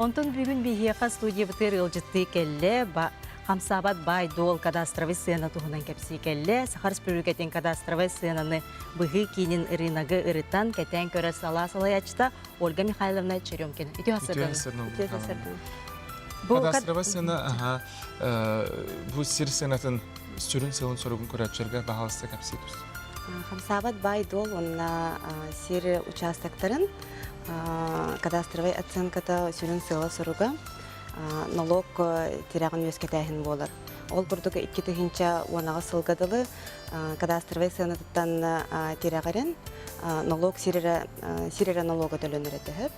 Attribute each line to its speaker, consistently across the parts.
Speaker 1: Онтон бүгүн биһиэхэ студиябытыгар ыалдьыттыы кэллэ. Хамсаабат баай-дуол кадастровай сыана туһунан кэпсии кэллэ. Саха Республикатын кадастровай сыананы быһыы киинин ырыынагы ырытан, кэтээн көрөр салаа салайааччыта Ольга Михайловна Черемкина. Үтүө сарсыарданан.
Speaker 2: Үтүө сарсыарданан.
Speaker 3: Кадастровай сыана аха бу сир сыанатын сүрүн сыалын-соругун көрөөччүлэргэ баһаалыста кэпсии түс.
Speaker 2: Хамсаабат баай-дуол уонна сир участоктарын кадастровай оценката сүрүн сыала-соруга налог тирэҕин үөскэтээһин буолар. Ол курдук 2010 сылга дылы кадастровай сыанатыттан тирэҕирэн налог сир эрэ налога төлөнөр этэ сөп.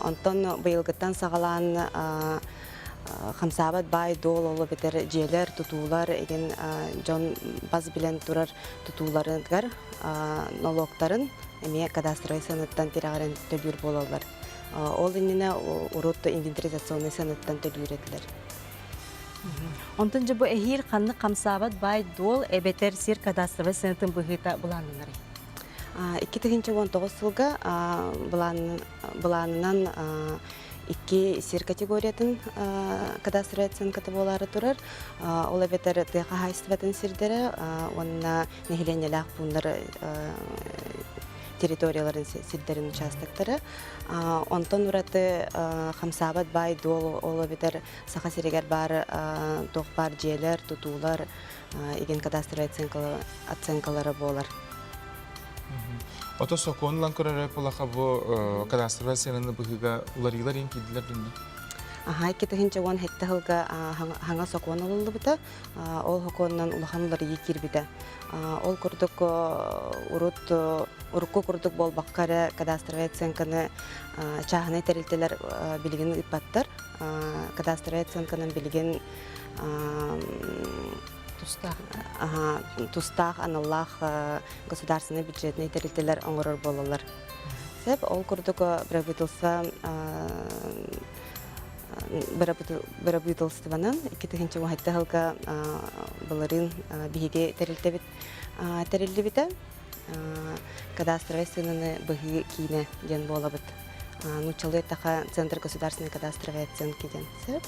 Speaker 2: Онтон быйылгыттан саҕалаан хамсаабат баай-дуол ол эбэтэр дьиэлэр, тутуулар игин дьон бас билэн турар тутууларыгар нолуоктарын эмиэ кадастровай сыаныттан тирэҕирэн төлүүр буолаллар. Ол иннинэ урут инвентаризационнай сыаныттан төлүүр этилэр.
Speaker 1: Онтон дьэ бу эһиил ханнык хамсаабат баай-дуол эбэтэр сир кадастровай сыанатын быһыыта былааннанарый?
Speaker 2: 2019 сылга былаанынан икки сир категориятын кадастровай оценката буолаары турар. Ол эбэтэр тыа хаһаайыстыбатын сирдэрэ уонна нэһилиэнньэлээх пууннар территорияларын сирдэрин участоктара. Онтон ураты хамсаабат баай-дуол ол эбэтэр Саха сиригэр баар туох баар дьиэлэр, тутуулар игин кадастровай оценкалара буолар.
Speaker 3: Ото сокуон ылан көрөрө булаха бу кадастровай сыананы быһыыга уларыылар иин киирдилэр динни.
Speaker 2: Аха, 2017 сылга хаҥа сокуон ылыллыбыта. Ол сокуонунан улахан уларыйыы киирбитэ. Ол курдук урут урукку курдук буолбакка эрэ кадастровай оценканы чааһынай тэрилтэлэр билигин ыыппаттар. Кадастровай оценканан билигин
Speaker 1: тустаах
Speaker 2: тустаах аналлаах государственнай бюджетнай тэрилтэлэр оҥорор буолаллар. Сөп, ол курдук правительство бырабыыталыстыбанан 2017 сылга былырыын биһиги тэрилтэбит тэриллибитэ. Кадастровай сыананы быһыы киинэ диэн буолабыт. Нууччалыы эттэххэ Центр государственной кадастровой оценки диэн сөп.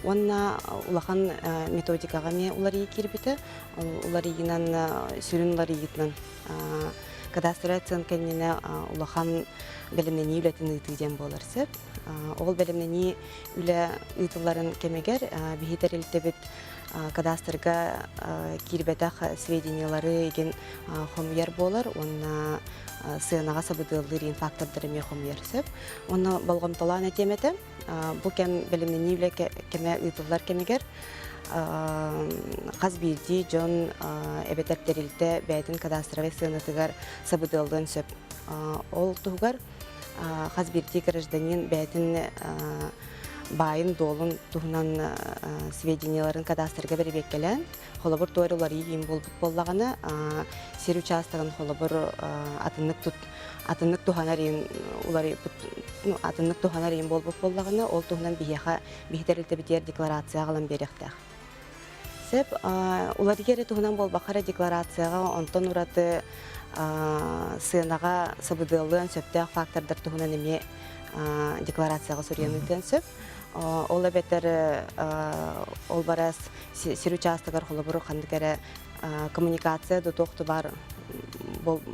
Speaker 2: Уонна улахан методикаҕа эмиэ уларыйыы киирбитэ. Уларыйыынан сүрүн уларыйыытынан кадастровай оценка иннинэ улахан бэлэмнэнии үлэтин ыытыы диэн буолар сөп. Ол бэлэмнэнии үлэ ыытылларын кэмигэр биһи тэрилтэбит кадастрга киирбэтэх сведениялары игин хомуйар буолар уонна сыанаҕа сабыдыаллыыр иин фактордары эмиэ хомуйар сөп. Уонна болҕомтолоон этиэм этэ, бу кэм бэлэмнэнии үлэ кэмэ ыытыллар кэмигэр хас биирдии дьон эбэтэр тэрилтэ бэйэтин кадастровай сыанатыгар сабыдыаллыан сөп. Ол туһугар хас биирдии гражданин бэйэтин баайын-дуолун туһунан сведенияларын кадастрга бэрэбиэркэлээн, холобур туора уларыйыы иин буолбут буоллаҕына, сир учаастагын холобур атыннык тут атыннык туһанар иин уларыйбыт атыннык туһанар иин буолбут буоллаҕына, ол туһунан биһиэхэ биһи тэрилтэбитигэр декларация аҕалан биэриэхтээх. Сөп, уларыйыы эрэ туһунан буолбакка эрэ декларацияҕа онтон ураты сыанаҕа сабыдыаллыан сөптөөх фактордар туһунан эмиэ декларацияҕа суруйан ыытыан сөп. Ол эбэтэр ол барас сир учаастагар холобур ханнык эрэ коммуникация да туох да баар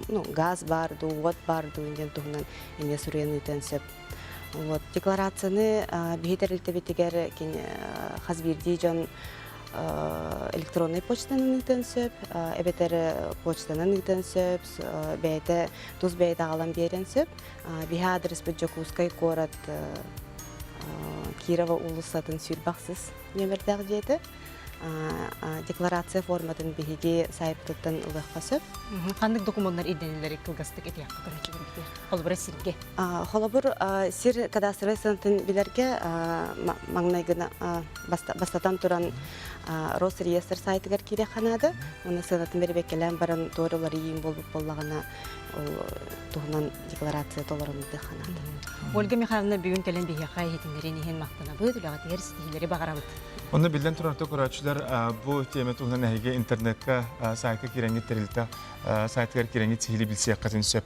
Speaker 2: ну, газ баар дуу, уот баар дуу диэн туһунан эмиэ суруйан ыытыан сөп. Вот, декларацияны биһи тэрилтэбитигэр хас биирдии дьон электроннай почтанан ыытыан сөп, эбэтэр почтанан ыытыан сөп, бэйэтэ тус бэйэтэ аҕалан биэриэн сөп. Биһи аадырыспыт Дьокуускай куорат Кирова уулуссатын 26 нүөмэрдээх дьиэтэ. Декларация форматын биһиги сайтыттан ылыахха сөп.
Speaker 1: Ханнык докумуоннар ирдэниллэрий кылгастык этиэххэ көрөөччүлэрбитигэр? Холобура сиргэ.
Speaker 2: Холобур, сир кадастровай сыанатын билэргэ маҥнайгына бастатан туран Росреестр сайтыгар киириэххэ наада. Уонна сыанатын бэрэбиэркэлээн баран туора уларыйыы буолбут буоллаҕына ол туһунан декларация толорон ыытыахха наада.
Speaker 1: Ольга Михайловна бүгүн кэлэн биһиэхэ иһитиннэриин иһин махтанабыт, үлэҕитигэр ситиһиилэри баҕарабыт.
Speaker 3: Онно биллэн турар көрөөччүлэр бу тиэмэ туһунан эһиги интернетка сайтка киирэҥҥит тэрилтэ сайтыгар киирэҥҥит сиһилии билсиэххитин сөп.